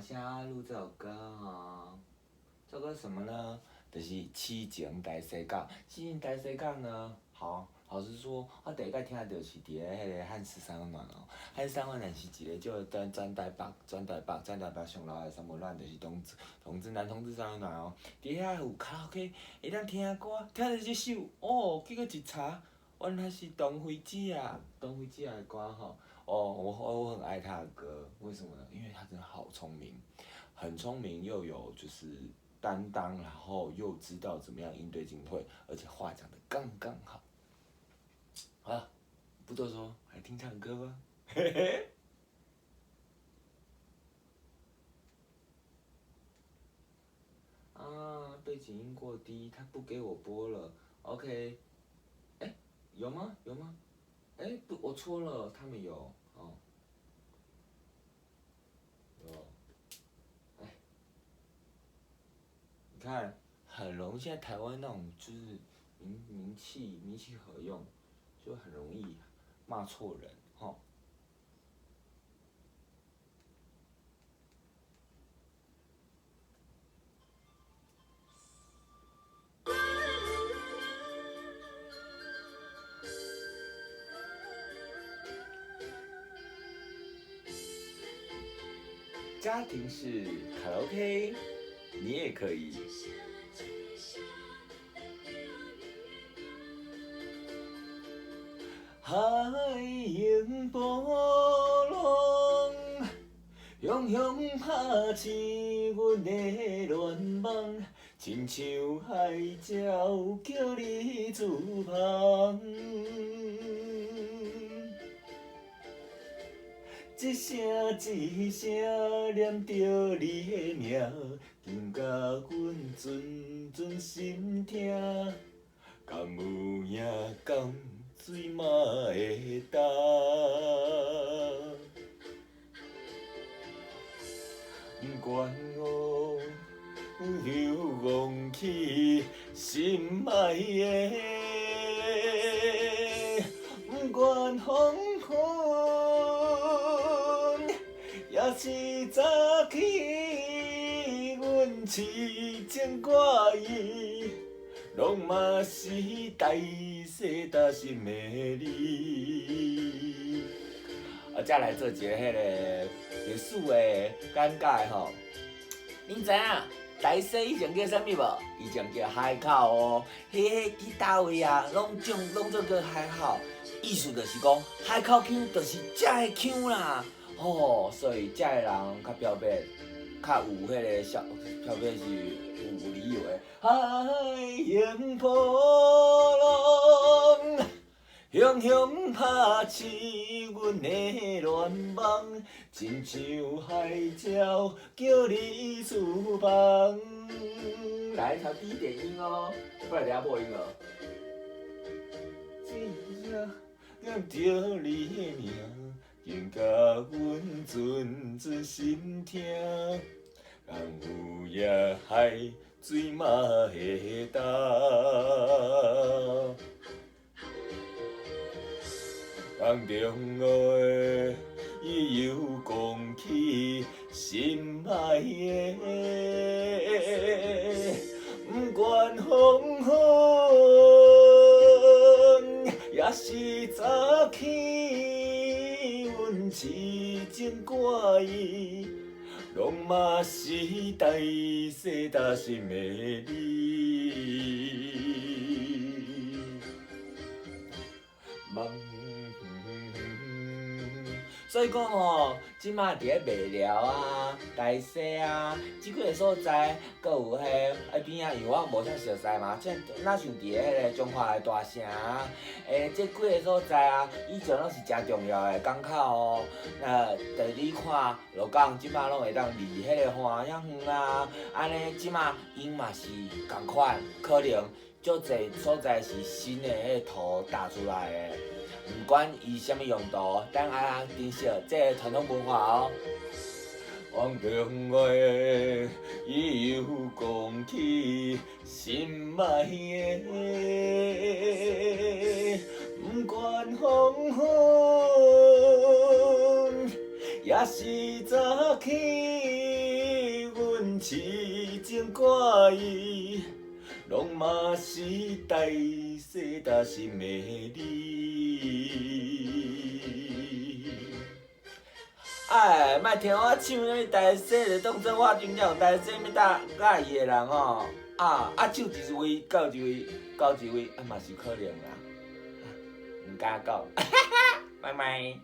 现在要录这首歌哈，这首歌什么呢？就是痴情台西港。痴情台西港呢，好，老實說，我第一擺聽著是佇咧彼个漢室三溫暖哦。漢室三溫暖是一個叫全台北上老的三溫暖，就是同志男同志三溫暖哦。佇遐有卡拉 OK，會當聽歌，聽著這首，哦，結果一查，原來是唐徽子啊，唐徽子的歌吼。哦，我很愛他的歌，為什麼呢？因為他真的好聰明，很聰明又有就是擔當，然後又知道怎麼樣應對進退，而且話講得剛剛好。好了，不多說，來聽唱歌吧。嘿嘿。啊，背景音過低，他不給我播了。OK，欸，有嗎？有嗎？欸，不，我錯了，他們有，哦，有，欸，你看，很容易，現在台灣那種就是名氣合用，就很容易罵錯人，吼。家庭式卡拉 OK，你也可以。海湧波浪，雄雄拍醒阮的願望，親像海鳥叫你出帆。一聲一聲念著你的名，緊甲阮陣陣心痛。敢有影，江水嘛會干？不管我流亡去心愛的，不管黃昏抑是早起，阮痴情掛意，攏嘛是台西搭心的你。啊，再來做一個彼个歷史的簡介吼。恁知影台西以前叫啥物無？以前叫海口哦。彼佗位啊，攏種攏做叫海口，意思就是講海口腔就是遮的腔啦。吼，所以遮的人較飄撇，較有彼个小飄撇是有理由的。海湧波浪，雄雄拍醒阮的願望，親像海鳥叫你出帆。來調低一點音哦，不然等下破音了。一聲念著你的名，緊甲阮陣陣心痛。敢有影海水嘛會干？江中的伊又講起心愛的，不管黃昏抑是早起，阮痴情掛意，攏嘛是台西搭心的你。夢。所以講吼，這馬佇咧麥寮啊、台西啊，這幾个所在，閣有彼彼邊仔，因為我無啥熟似嘛，這若像佇咧彼个彰化的大城啊，這幾个所在啊，以前攏是誠重要的港口哦。那就你看，鹿港這馬攏會當離彼个岸遐遠啊，按呢這馬𪜶嘛是仝款，可能足濟所在是新的彼个土打出來的。毋管伊啥物用途，咱愛珍惜這个傳統文化哦。望中的伊又講起心愛的，不管黃昏抑是早起，痴情看伊，攏嘛是大細大心的你。哎，莫聽我唱啥物大細，就當做我真正有大細物搭佮意的人哦。啊啊，唱一位到一位，到一位，啊嘛是可能啦。毋敢講，拜拜。